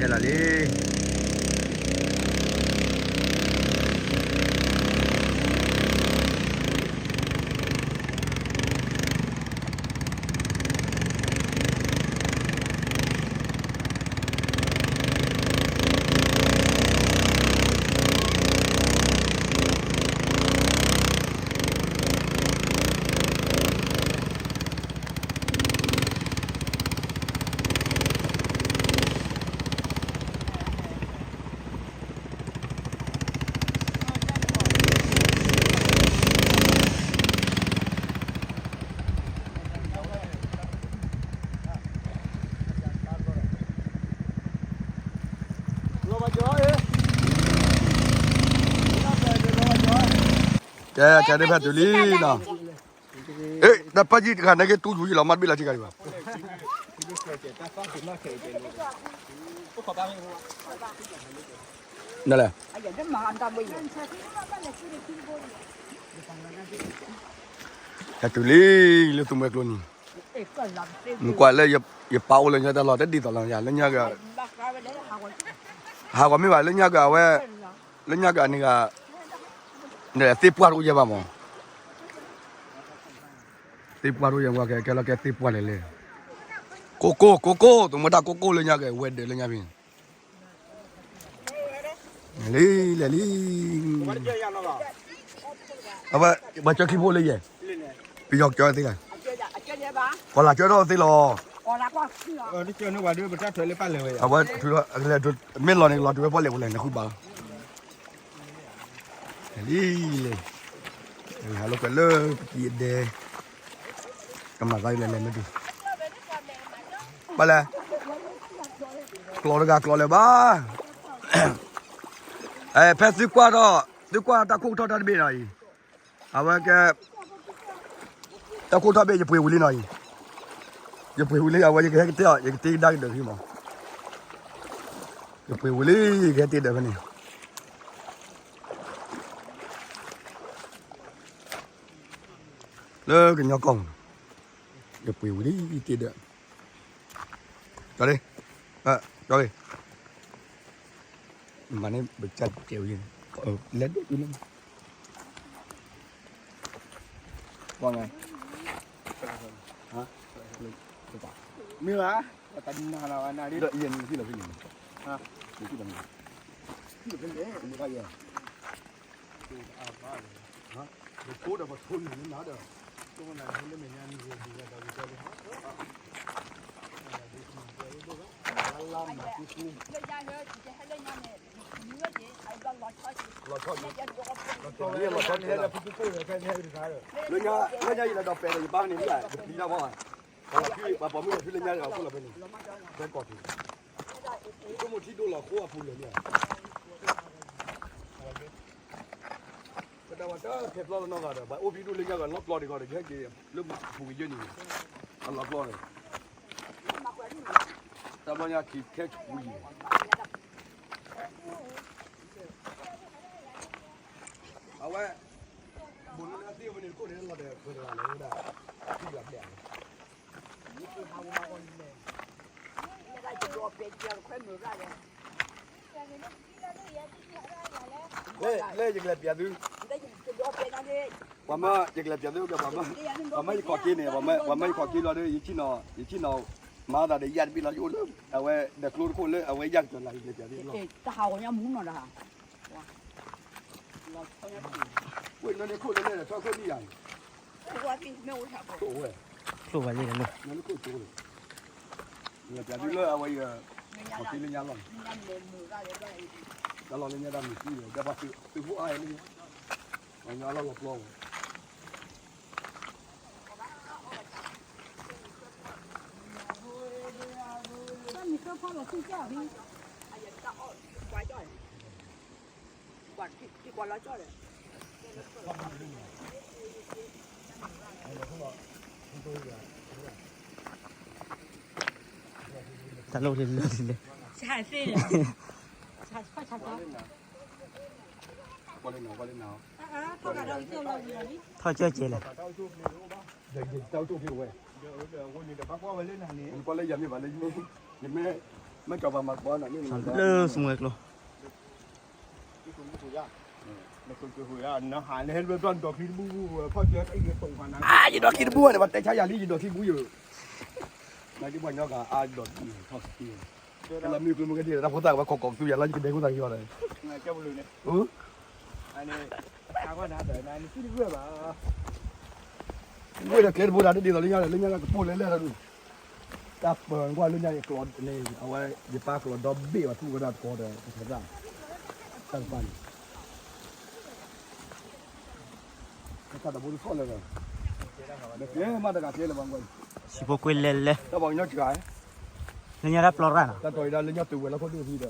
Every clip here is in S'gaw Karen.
တဲလီၤလံ ကဲ ကဲ ဒ်ဖဲတုၤလံနီၤ, တၢ်ပၢ်ကံၢ်တဂၤန့ၣ်က့တူၢ်ယူၤယံၤလီၤ မ့ၢ်တဘ့ၣ်လၢထံဂၤဒံးဘၣ်, နလဲၣ်, ဟဲတုၤလံ လၢသူမှဲကျိနံၤ, နကွၢ်လၢယပၢ်အိၣ်လၢညါတၢ်လီၢ်တဒ်သိးလီၤ လၢညါက့ၤ, ဟးဂီၤမ့ၢ်ဘၣ် လၢညါက့ၤအဝဲ, လၢညါက့ၤအန့ၣ်ဂၤ, သ့ၣ်ပှၢ်တအိၣ်ယဲဘၣ်မး, သ့ၣ်ပှၢ်တအိၣ်ယဲ ကဲလီၤကဲသ့ၣ်ပှၢ်လဲၣ်လဲၣ်, ကိၢ်ကိၢ် ကိၢ်ကိၢ် သုးမီတၢ်ကိၢ်ကိၢ်လၢညါက့ၤဝဲဒၢးလၢညါဖဲန့ၣ် လံ လဲၤလံ, အဝဲ ပှၤကၠီခံဖိလၢယဲၢ်, ပယီၤကၠီသ့ၣ်, ကီၤလၤကၠီထီၣ်သ့ၣ်လီၤ, အဝဲ မ့ၢ်လီၤန့ၣ်လီၤတုၤဝဲပီၣ်လဲၣ်ပူၤလဲၣ် နဃုဘၣ်လီၤ, လံ လဲၤ, ဟးလိာ်ကွဲလၢပကံၢ်အဒဲ ကမၤသးလဲၤလဲၤမ့ၢ်ဒုး, ဘၣ်လဲၣ်, ကျီတဂၤကျီလၢၤဘၣ်, ဖဲသုကွၢ်ထီၣ်, သုကွၢ်တၢ်ခိၣ်ထီၣ်တၢ်တဘ့ၣ်နီၤအံၤ, အဝဲကဲ, တၢ်ခိၣ်ထီၣ်ဘ့ၣ် ယပှ့ၤဝံၤလံနီၤအံၤ, ယပှ့ၤဝံၤလံ အဝဲယကဟဲကတဲအီၤ ယကတ့ကဒါကဒၢးဖဲမး, ယပှ့ၤဝံၤလံ ယကဟဲတ့ဒၢးဖဲန့ၣ် လၢကညီကီၢ်မး, ယပှ့ၤဝံၤလံ တ့ဒၢး, ကၠီလံ, ကၠီလံ, မၤန့ၢ်ပကစၢ်တကဲဝံၤ, လဲၤဒိၣ်တုၤလၢ, ကွၢ်, မ့ၢ်ဘၣ်, တနၤလီၤနၤလံ, နဖံလီၤဖဲလဲၣ်, နဖံလီၤဖဲလဲၣ်, နဖိဒီးပဖိန့ၣ်နၤဒီး, လၢမဲာ်ညါန့ၣ်, လၢညါယလဲၤဒီးပဲာ်ဒီးယဘၣ်န့ၣ်, ယပျံၤတၢ်ဘၣ်, ပှၤလီၤဖံး ပှၤပိာ်မုၣ်လီၤဖံးလၢညါတဂၤအဃိလီၤဖဲန့ၣ်, ဖဲကီၢ်ပူၤ, ယဆိကမိၣ်ထံဒိၣ်လီၤဃိအပူၤလၢာ်န့ၣ် ပတၢ်ဝဲတၢ်ဖဲပျီလီၤနီတဂၤဒီး ပှၤအိၣ်ဖံးဒိၣ်လၢညါဂၤလီၤပျီဒံးဂီၢ်ဒီး ကဟဲက့ၤလၢပူၤကယဲၢ်နံၤန့ၣ်, အလီၤပျီဒီး, တၢ်ဘျီညါခံခဲဆူယံၤ, အဝဲ, ဘူးလၢနသ့ၣ်ဝဲန့ၣ် တခိၣ်န့ၣ်လီၤဒီး ပှဲၤတဂၤလၢဝဲဒၣ်, ခံဂၤဘျဲၣ်, လၢယကလဲၤပျးသု, ပှၤမၢယကလဲၤပျးသု, ပှၤမၢယခီၣ်က့ၤန့ၣ်, ပှၤမၢယခီၣ်က့ၤလီၤဒီး ယဆ့ၣ်နီၤ, ယဆ့ၣ်နီၤ, မၤသးဒီးယၤတဘ့ၣ်လီၤယအိၣ်လၢ, အဝဲဒီးကျိတခိၣ်လၢအဝဲယၤကတၢၢ်လၢယကလဲၤပျးသုလီၤ, တဟးဂီၤညါမူနီၤတဟး ဝဲၢ် နန့ၣ်ခိၣ်လၢလဲၣ်ဒီး ထီၣ်ခိၣ်ဒံးယၤန့ၣ်, ခိၣ်ဝဲ, ခိၣ်ဝဲလၢ, နန့ၣ်ခိၣ်ကၠိလီၤ, နလဲၤပျးသုလၢအဝဲအံၤ, ခီၣ်က့ၤလၢညါလီၤ, တၢ်လီၢ်လၢညါတၢ်မုၢ်သံဒီး ဒီးပှၤသုးဖိအါအံၤလၢညါ, ပှၤညီအလီၢ်လီၤပျီဝဲ တၢ်လိၣ်လၢလၢလၢ, ထီၣ်ကၠီကဲလဲၣ်, တၢ်အိၣ်ဖှိၣ်ဝဲ, နကွၢ်လၢယၤမ့ၢ်ဘၣ်လၢယမ့ၢ်, ယမ့ၢ်, မ့ၢ်ကီၤပၤမၤကီၤနၤန့ၣ် လၢစမူဝဲကျိ နဟးလၢဟဲလၢဘျီဒီးချံတဘူၣ် ဖီၣ်ကၢ ယဒီးချံတဘူၣ်န့ၣ် ပှၤတဲဆါယၤလံ ယဒီးချံတဘူၣ်ယိၤ နကပှၤညီကအါဒီးထီၣ်ကတံၢ် လၢမ့ၢ်ကျိမ့ၢ်ကဒံး တၢ်ဖိသၣ်ကဘၣ်ခိးကီးကသူယၤလၢယကဒဲခိၣ်သးကယီၤဒီး ဝဲဒီးကျဲတဘိဒၣ်တဒ်သိးလၢညါဒီး လၢညါကပိၢ်လဲၤလဲၤဒီး တၢ်ပၢၤကွၢ်လၢညါယကျိးန့ၣ် အဝဲ ယပၢ်ကျိးဒီဘ့ၣ်ဝဲထူၣ်ဝဲဒၣ်တကီဒီး တၢ်တပၢ်န့ၣ် ကစၢ်တဘိတထီၣ်လဲၤဒီး နကဲမးတဂၤကဲလၢၤဘၣ်ကွၢ် ဟံၣ်ဖိကွ့လဲၤလဲၤ တၢ်ပှၤကညီစှၤ လၢညါတၢ်ပျီရၣ်နီၤ တၢ်တီၤအံၤဒၣ်လၢညါတုၤဝဲလၢခိၣ်ဒိၣ်ဖံဒီး ပ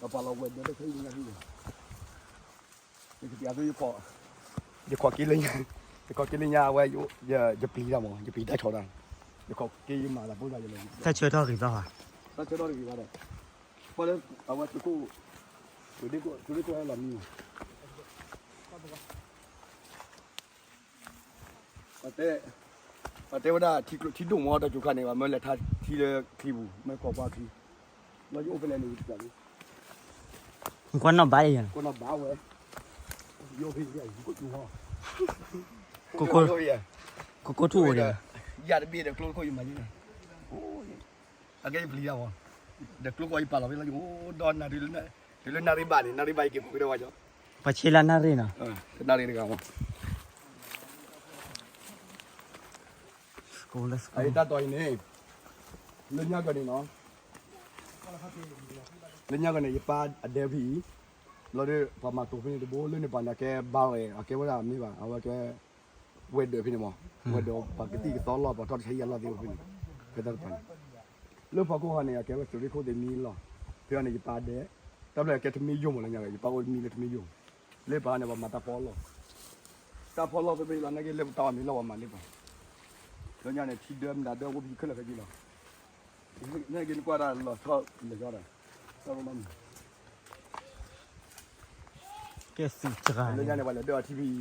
ပာ်လီၤဝဲဒီးတခဲအံၤညါဖံဒီး ယကပျးသု ယခိးက့လၢညါ ယခိးက့လၢညါအဝဲ ယပျံၤတၢ်မး ယပျံၤတၢ်ဆီတၢ် ယခိးက့ယမၤသးဖိသၣ်ယလဲၤ တၢ်ဆၢထီၣ်ဂ့ၤသီၣ်ဧါ တၢ်ဆၢထီၣ်တဂ့ၤဘၣ်ဒီး ပှၤလၢအဝဲသုးခိၣ် သုးဒ့ခိၣ်ဟဲလီၤမံ ပှၤတဲဝဲဒၣ် ထံဒိၣ်မးတၢ်စူၤခါန့ၣ် မ့ၢ်လဲၤထါထံလၢချံပူၤ မ့ၢ်ခိးကွၢ်ချံ လီၤယအိၣ်ဖဲလဲၣ်န့ၣ် ယတပျးသု ကွၢ်နီၣ်ဘၣ်ယၤ ကွၢ်နီၣ်ဘၣ်ဝဲ ယအိၣ်ဖဲယကိးစူၤဟီ ကိးကိးထူၣ်အိၣ်ဒီး ယၤတဘ့ၣ်ဒီးကျိခိၣ်ယမၤယၤ အကဲယပျံၤတၢ်မး ဒီးကျိခိၣ်ယပာ်လီၤဖဲလီၤယအိၣ်ဒီးနၤ တုၤလၢနၣ်ရံၣ်ဘၣ်န့ၣ် နၣ်ရံၣ်ဘၣ်ယက့ၤပူၤကဒီးဝဲကီး ပှၤဆ့လၢနၣ်ရံၣ်နီၤ နၣ်ရံၣ်တဂၤမး အတၢ်တီၤအံၤန့ၣ် လၢညါကီးန့ၣ်နီၤ လၢညါကီးန့ၣ် ယပၢ်အဒဲဖဲအံၤ လီၤဒီး ပှၤမၤတိၤဖဲန့ၣ်တဘိ လၢန့ၣ်ပှၤန့ၣ် အကဲဘါရဲၣ် အကဲဝဲဒၣ်မ့ၢ်ဘၣ် အဝဲကဲ ဝဲၤဒၢးဖဲန့ၣ်မး ဝဲၤဒၢးပှၤကသံၣ်ကသီလီၤ ပှၤထီၣ်တဆဲးယံာ်လီၤသ့အိၣ်ဖဲန့ၣ် ဖဲတၢ်တပၤန့ၣ် လၢဖီခိၣ်ဟီန့ၣ် အကဲဝဲသုးရ့ၣ်ခိၣ်သ့ၣ်မံလီၤ ဖဲအံၤန့ၣ် ယပၢ်ဒဲး တၢ်ဖျၢၣ်အကဲတမံယိာ်မးလၢညါ ယပၢ်အိၣ်တမံလၢတမံယိာ် လၢပၢ်န့ၣ် ပှၤမၤတၢ်ဖီလီၢ် တၢ်ဖီလီၢ်ဖဲဖဲလီၤ နာ်က့လၢပတၢ်အီၣ်မ့ၤလီၢ် ပှၤမၤလၢပှၤ လၢညါန့ၣ် ထံဒၢမတၤဒၢအိၣ်ဖဲခဲလၢာ်ခဲဆ့လီၤ နာ်က့နကွၢ်တၢ်လီၤဆီလၢာ်ကီးဒီး တၢ်မၤမံၤ ကဲသုးတဂၤ လၢညါန့ၣ် ပှၤလဲၤဒၢအီၤထံဖဲအံၤ တၢ်ဟးလီၢ်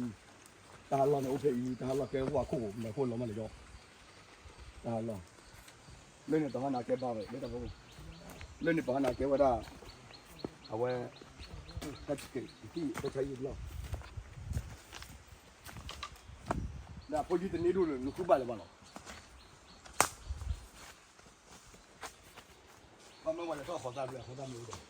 န့ၣ်အိၣ်ဖဲအံၤ တၢ်ဟးလီၢ်ကဲဝဲခိၣ်မဲာ်ခိၣ်လီၤမးလၢာ်ကီး တၢ်ဟးလီၢ် လၢန့ၣ်တဟီၣ်န့ၣ်ကဲဘါရဲၣ် လၢတၢ်ဖီခိၣ် လၢန့ၣ်ပဟီၣ်န့ၣ်ကဲဝဲဒၣ် အဝဲ တၢ်ဆံးက့ၤ တၢ်ဆါယံာ်လီၢ် လၢအဖိယုၢ်တန့ၢ်ဒိၣ်လၢနဃုဘၣ်လၢၤဘၣ်လီၤ ဘၣ်မနုၤဝဲလဲၣ် ထီၣ်ဃီၤသၣ်ဘျဲၣ် ဃီၤသၣ်မ့ၢ်အိၣ်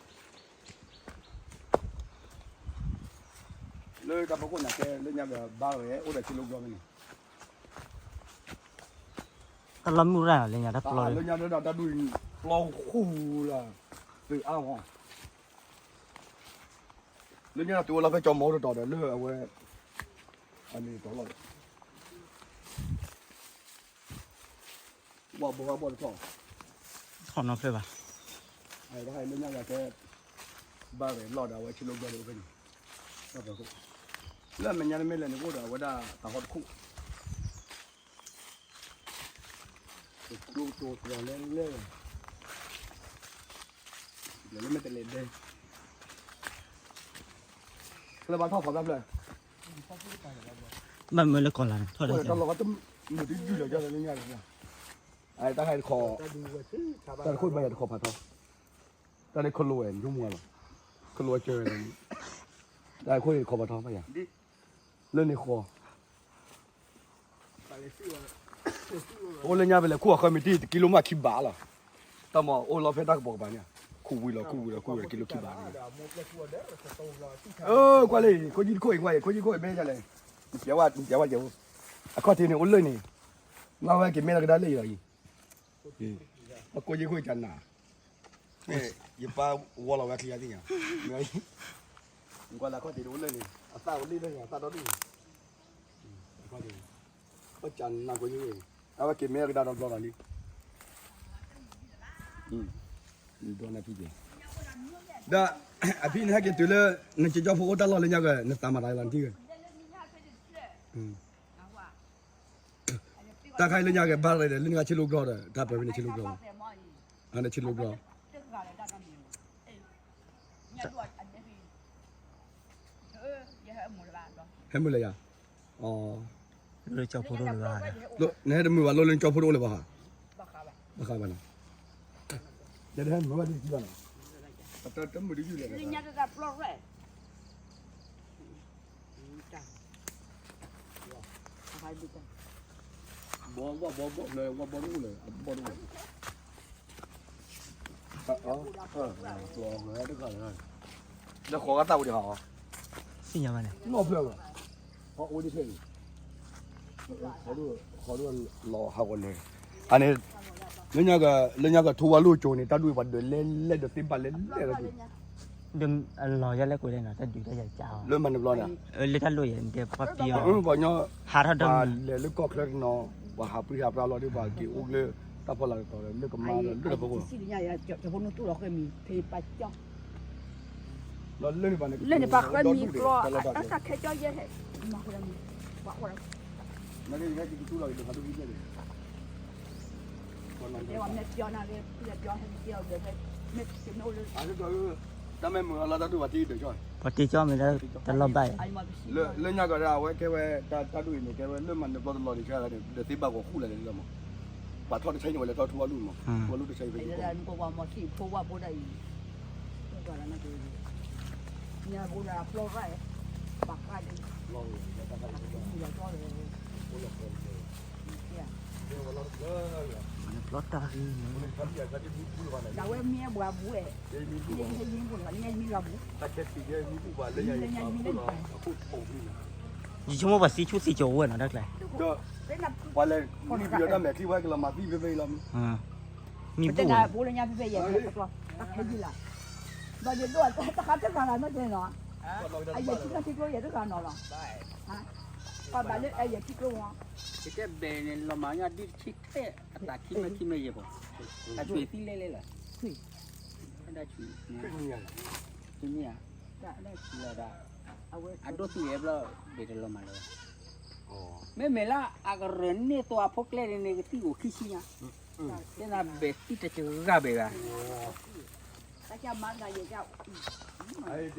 ဒီး လၢတၢ်ဖီခိၣ်န့ၣ်ကဲ လၢညါကဘါရဲၣ် အိၣ်ဒီးထံလိဘျီဖဲန့ၣ် တၢ်လီၢ်မုၢ်ရၣ်လၢညါတၢ်ပျီ လၢညါဒၣ်တၢ်ဒူၣ် ပျီဃူလၢ သုးအါဂီၢ် လၢညါတုၤဝဲလီၤဖဲကၠီမီၤအိၣ်တတီၤဒီး လၢအဝဲ အန့ၣ်တီၤလီၤ ဝဲဘီဝဲဘီတထီၣ် ထီၣ်နီၤဖျၢၣ်ဘၣ် တၢ်ဟဲလၢညါယၤကဲ ဘါရဲၣ်လီၢ်ဒီးအဝဲထံလိဘျီဒီးအိၣ်ဖဲန့ၣ် တၢ်ဖီခိၣ် လၢအမဲာ်ညါတမ့ၢ်လဲၣ်န့ၣ် ကအိၣ်ဒီးအဝဲဒၣ်တၢ်ဟီၣ်တခိၣ် တကျိကတိၤသီလဲလဲ လဲၤလၢမ့ၢ်တလဲၤဒဲ ဖျၢၣ်ဘၣ်ထီၣ်ဖီသၣ်ဖျၢၣ် ဘၣ်မၢလၢကီၢ်လာ်န့ၣ် ထီၣ်ဒဲ တၢ်လီၢ်ဘၣ်တမုာ် မုာ်တယုၢ်လီၤ ကၢ်လၢညါလီၤ တၢ်ဟဲတခီ တၢ်တခိၣ်ဘၣ်ယၤတခီဖးထီ တၢ်လၢခလိဝဲ ယိမွၤလီၤ ခလိဝဲကၢဝဲ တၢ်ခိၣ်တခီဖးထီဘၣ်ယၤ လၢန့ၣ်ဃီ အိၣ်လၢညါဖဲလဲၣ် ခိၣ်အဃၢမံၤတံၢ် တကံလိမးခံဘးလီၤ တၢ်မၤအိၣ်လီၤဖဲတၢ်ကပိာ်ကပၤန့ၣ် ခူၣ်ဝံၤလီၤ ခူၣ်ဝံၤလီၤ ခူၣ်ဝံၤလီၤ ကံလိခံဘးန့ၣ် အၢ ကွၢ်လံ ခိၣ်ယံၢ်တခိၣ်အံၤ ကွၢ်အံၤ ခိၣ်ယံၢ်တခိၣ်အံၤ မ့ၢ်ယလဲၣ် နပျဲဝဲ နပျဲဝဲကဲ အခီၣ်ထံးန့ၣ်အိၣ်လၢန့ၣ် မ့ၢ်ဝဲက့ၤမ့ၢ်လၢကဒါလၢအံၤလီၤအံၤ အခိၣ်ယံၢ်တခိၣ်အံၤကနၤ မ့ၢ်ယပၢ်ဝီလီၤဝဲချံယါသ့ၣ်ညါ မ့ၢ် ကွၢ်လၢအခီၣ်ထံးန့ၣ်အိၣ်လၢန့ၣ် အသၣ်အိၣ်လံလၢန့ၣ် အသၣ်ဒီဒူၣ်န့ၣ် အခီၣ်ထံး ပကနၤခိၣ်ယံၢ်တခိၣ်အံၤ အဝဲက့ၤမ့ၢ်လၢကဒါဒီဘျီလီၤလံ ဒီးနဖံက့ၤ ဒီး အဖံနဟဲက့ၤတုၤလၢ နကၠီဖိအိၣ်တၢ်လီၢ်လၢညါက နသးမၤတၢ်လီၤနထံၣ်က့ၤ တၢ်ခါအံၤလၢညါကဘၣ်ရဲၣ်ဒီး လၢနကဆ့လိဘျီဒီး တၢ်ပၢၢ်ဖဲန့ၣ်ဆ့လိဘျီ အန့ၣ်ဆ့လိဘျီ ဟဲမုာ်လၢယၤ လၢကၠီဖိတအိၣ်လၢၤဘၣ် နဟဲတမုာ်ဘၣ်လၢလၢကၠီဖိတအိၣ်လၢၤဘၣ်ဧါ ဘၣ်ဃးဘၣ်နီၤ ယတဟဲမုာ်ဘၣ်တကံဘၣ်နီၤ, အတၢ်တမုာ်တယုၢ်လဲၣ်, လၢညါတၢ်တၢ်ပျီရဲၣ်, ဘီဘီဘီဘီလၢဝဲဘီတအိၣ်လဲၣ်, အဘီတအိၣ်လဲၣ်, လၢဃီကသၣ်ဝဲဒၣ်ဟီ, စံၣ်ညါဘၣ်န့ၣ်, နီၢ်ဖျၢၣ်ဘၣ်, ဟီအိၣ်ဒ်ဖဲန့ၣ် ဃီဒိၣ်လီၤဟးဂီၤလဲၣ်, အန့ၣ်, လၢညါက လၢညါကထိဝါလိၣ်ကၠိန့ၣ် တၢ်ဒိၣ်ပှၤဒၢးလဲၣ်လဲၣ်ဒီးသ့ဘၣ်လဲၣ်လဲၣ်ဒီး, ဒ်အလီၤယဲလဲၣ်ကွံာ်လဲၣ်နီၤ တၢ်ဒုးတၢ်ယၤကၢ်အီၤ, လၢမၤန့ၣ်ဘျီန့ၣ်, လၢတၢ်လိၣ်ယဲၢ်ဒဲးပှၤပယီၤ, ပှၤညီ, ဟးထီၣ်ဒိၣ်မး, လဲၤလၢကီၢ်ချၢတနီၤ, ပှၤဟးပှံဟးပှၢ်လီၤဒီးပှၤက့ၤအိၣ်လၢ, တၢ်ဖီလာ်တတီၤလၢကမါလၢတၢ်ဖီခိၣ် လၢန့ၣ်ပှၤဃဲမံၤဖဲပၢ်ကၠီ, လၢန့ၣ်ပှၤဃဲမံၤကျီ, တၢ်ခဲကၠီယဲဟဲ, မၤဃိ, မၤဃိ, တၢ်မ့ၢ်မုာ်လီၤလၢတၢ်ဒိၣ်ပှၤတ့ဒၢးကၠီ, ပှၤတ့ကၠီမ့ၢ်တၢ်လီၢ်ဘၣ်အံၤ, လၢညါကဒီး အဝဲကဲဝဲတၢ်ဒိၣ်အံၤန့ၣ် ကဲဝဲလၢမၤနၢၤဘျီတလီၤန့ၣ် ဆဲဒီးသ့ဘၣ်ဂီၤဃူလၢ်လၢလီၤမး, ပှၤထီၣ်တဆဲန့ၣ်ဝဲလဲၤထီၣ်ထူအီၣ်လူၢ်မး, ထူအီၣ်လူၢ်တဆဲဖဲယိၣ်ကီၢ်, ပျီတၢ်ဂ့ၤန့ၣ်, ဒ်ဝဲမ့ၢ်ဘှၤဘူၣ်, ယဆိကမိၣ်ပှၤသံဆူၣ်သံကၠိဝဲနီၤ တၢ်ကျဲ, ပှၤလဲၤမံဘံယီၤတၢ်မဲာ်ချံဝဲကလီၤမၤသံဖဲဖဲအံၤလီၤ, မံဘိလၢညါဖဲဖဲယဲၢ်ဖဲကျီ, တၢ်ခဲယုၢ်လၢ, ဘၣ်ယဒိၣ်တၢ်ခါတၢ်ခါလၢနီၢ်ကဲနီၤ, အယဲၢ်ထံကျိထံကျိယဲၢ်တခါနီၤလီၤ, ပှၤဘၣ်လၢအယဲၢ်ထံကျိမး, ယကဲဘဲန့ၣ်လီၤမၤညါဒ်တဆံထဲအတၢ်ခံမဲာ်ခံမဲာ်ယဲၢ်ဘၣ်, အသွံၣ်သံလဲၣ်လဲၣ်လီၤ, တၢ်သွံၣ်, သွံၣ်မ့ၢ်ဧါ, လီၤဒၣ်, အဒိၣ်သွံၣ်ဝဲဘျီ, ဘဲတလီၤမၤလၢၤဘၣ်, မ့မ့ၢ်လၢအကရၢၢ်န့ၢ်သွါဖိကျဲန့ၣ် ကသံၣ်အိၣ်ခံဆံညါ, တဲနၤဘဲသံၣ်တစှၤဘဲဘၣ်, တနံၤညါအံၤ ပထံၣ်လီၤသးဒီး တၢ်အိၣ်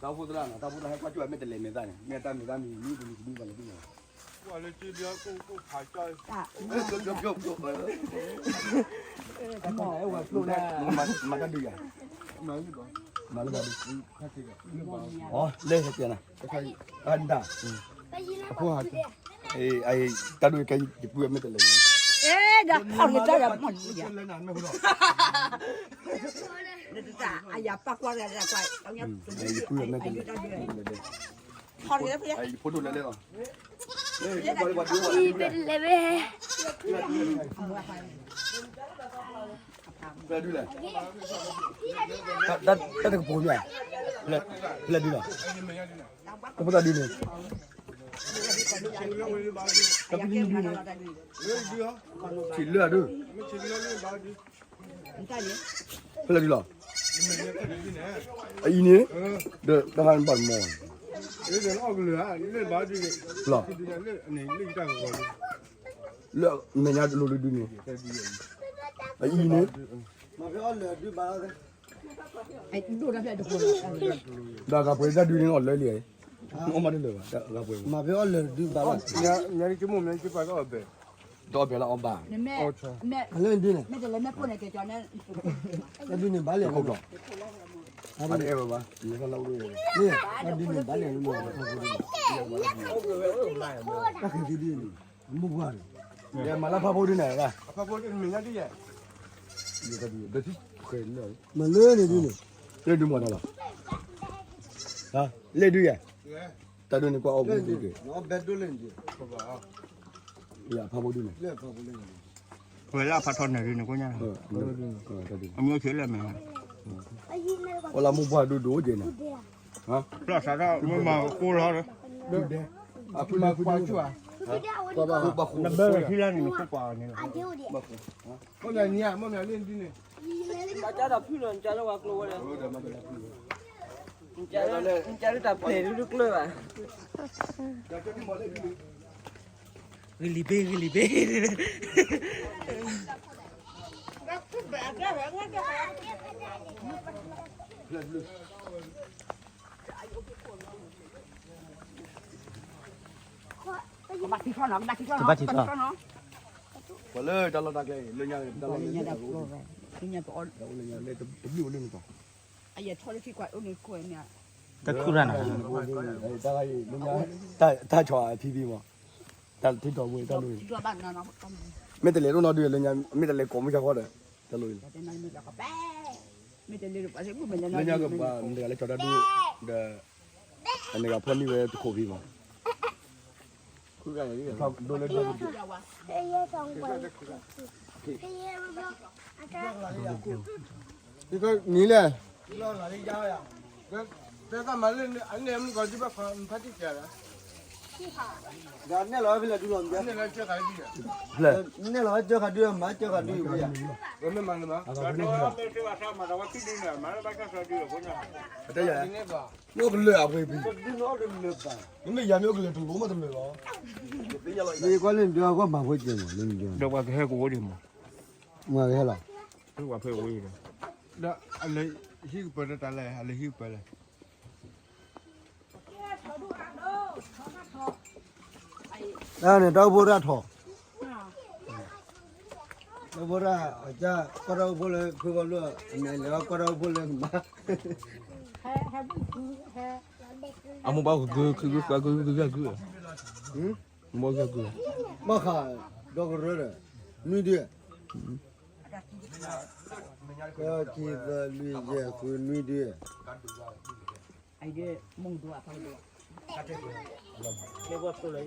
ဖှိၣ်သရၣ်နီၤ, တၢ်အိၣ်ဖှိၣ်သရၣ်ဟဲကွၢ်ကၠိဝဲမ့ၢ်တလဲၤမဲာ်သၣ်န့ၣ် မ့ၢ်တၢ်မဲာ်သၣ်မံၤမံၤပူၤမံၤပူၤဘၣ်လဲၤသ့ၣ်ညါ, မၤတၢ်ဒုးယၤ, မၤလၢဘၣ်ဒုး, အလဲၤဟဲကဲနၤ, အဒၣ်, အဖိဟး, တၢ်ဒုးကဲယပုၢ်ဝဲၢ်မ့ၢ်တလဲၤ, အဲ ဒီးဖီၣ်က့ၤတၢ်ဒီးမီၢ်လံယၤ, ယပုၢ်ဝဲၢ်မ့ၢ်တလဲၤ, ဖီၣ်က့ၤတၢ်, ယဖိဒိၣ်လဲၤလဲၣ်လီၤ, လဲၤဝဲ, ဖဲဒုးလဲၣ်, တၢ်တကပူၤမ့ၢ်, ဖဲဒုးလီၤ, တဖိသၣ်ဒုးန့ၣ်, တၢ်ဖဲဒုးန့ၣ်, ထံၣ်လၢအဒုး, ဖဲဒုးလီၤ, အအံၤန့ၣ်, ဒီးတၢ်ဟးဘၣ်တမီၢ်, လီၤ, လၢမဲာ်ညါတလိၤဒုးန့ၣ်, အအံၤန့ၣ်, ဒီးဂၤပှဲၤတၢ်ဒုးန့ၣ်အီၤလၢလံ, မ့ၢ်အီၣ်မးတလၢာ်ဘၣ်, ဂၤပှဲၤ, မ့ၢ်အီၣ်လၢဒုးဘၣ်လီၤ, တအီၣ်ဘဲလၢအီၣ်ဘၣ်, တဒုးန့ၣ်ဘၣ်လဲၣ်, တဒုးန့ၣ်ဘၣ်လဲၣ်, တဒုးန့ၣ်ဘၣ်လဲၣ်, တၢ်ခဲဒုးန့ၣ်, မုၢ်ပှၢ်န့ၣ်, မ့ၢ်လၢဖးဖိဒုန့ၣ်, မ့ၢ်လၢန့ၣ်ဒုန့ၣ်, လၢဒုမၤတၢ်လီၤ, လၢဒုယၤ, တၢ်ဒုန့ၣ်ကွၢ်အီၣ်ဘၣ်ဒု, ယဖးဖိဒုန့ၣ်, ဝဲလၢအဖးထီနၢၤဒုန့ၣ်ကိၣ်ညါ, အမ့ၢ်အိၣ်ဆံးလၢမဲာ်, အိၣ်လၢမုၢ်ပှၢ်ဒုဒိၣ်ကဲန့ၣ်, ဖျီၣ်စးထီၣ်မ့ၢ်မၤကိၣ်လီၤ, နဘၢထံလၢန့ၣ် နကိၣ်ပှၤန့ၣ်လီၤ, မ့ၢ်မ့ၢ်န့ၣ်, မ့ၢ်မ့ၢ်န့ၣ်, နကၢ်ဒီးဖုလီၤ နကၢ်လၢဝဲကျိဝဲဒီး, နကၢ်လၢတၢ်ဖျဲးဒုတကျၢၤဘၣ်, ဂ့ၤလံဘ့ၣ် ဂ့ၤလံဘ့ၣ်, ကဘၣ်ထံၣ်ထီၣ်နီၤ ကဘၣ်ထံၣ်ထီၣ်နီၤ, ကဘၣ်ထံၣ်ထီၣ်နီၤ. ပှၤလၢတၢ်လီၢ်တၢ်ကျဲအံၤ လၢညါတၢ်လီၢ်လၢညါတၢ်အိၣ်လၢညါ တဘျုးအိၣ်လၢနတီၤ တၢ်ခူၣ်ရၢ်နၤ တၢ်ဆီၣ်အဖံဖံမး တၢ်ထံၣ်တီၤမူတၢ်လိၣ်အံၤ မ့ၢ်တလဲၤဒိၣ်နီၢ်ဒုလၢညါ မ့ၢ်တလဲၤကိးမုၢ်ဆါဃီဒီး တၢ်လိၣ်အံၤ လၢညါကဘၣ်မတၤလဲၤကၠီၤတၢ်ဒု ဒီး အန့ၣ်ကဖီၣ်န့ၢ်ဝဲတခိးဖံမး ဒိၣ်လၢ နံၤလဲၣ် တဲတၢ်မၤလၢအန့ၣ်မုၢ်ကီၤဒုဘၣ်ခွါ ဖးတံၢ်ကဲၤလီၤ ဒီးနဲၣ်လီၤဝဲဖဲလဲၣ်ဒုလီၤ နဲၣ်လီၤဝဲကၢဃာ်ဒု နဲၣ်လီၤဝဲကၢဃာ်ဒု မၤကၢဃာ်ဒု ဝဲမ့ၢ်မၤလၢၤမး အတဲယၤ မ့ၢ်အိၣ်ကလၢာ်အပှ့ၤပံၤ မ့မ့ၢ်ယၤမ့ၢ်အိၣ်ကလၢာ်တလိၣ်မးတမုာ်လီၤ ဒီးပှၤကဟဲကဝီၤဒံးမး မ့ၢ်ကဟဲလီၤ ပှၤဖဲဝီၤဒီး ဒီးအလဲၤဟံၣ်ကပၢၤတၢ်လဲၣ် အလဲၤဟံၣ်ကပၢၤလဲၣ် တၢ်န့ၣ် တၢ်အိၣ်ဖှိၣ်တၢ်ထီၣ် တၢ်အိၣ်ဖှိၣ်တၢ် အကၢ် ကီၢ်တၢ်အိၣ်ဖှိၣ်လၢဖုဘီလူၢ် အမဲာ်လဲၤဝဲကီၢ်တၢ်အိၣ်ဖှိၣ်လၢမၤ အမိၢ်ဘၣ်ဂုာ်ဂုာ် ခုဂုာ်သၢဂုာ် ဂုာ်ဂုာ်ဂုာ် မိၢ်ဂုာ်ဂုာ် ဘၣ်ဃး ဒီကရၢဒီး နွံဒု ကီၢ်ခံသၢလွံၢ်ယဲၢ်ဃုနွံဒု လၢ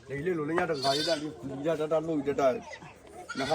ယလိၤလၢညါတဂၤယတၢ်လံ ယတၢ်တၢ်လိၣ်ယတၢ် နဟး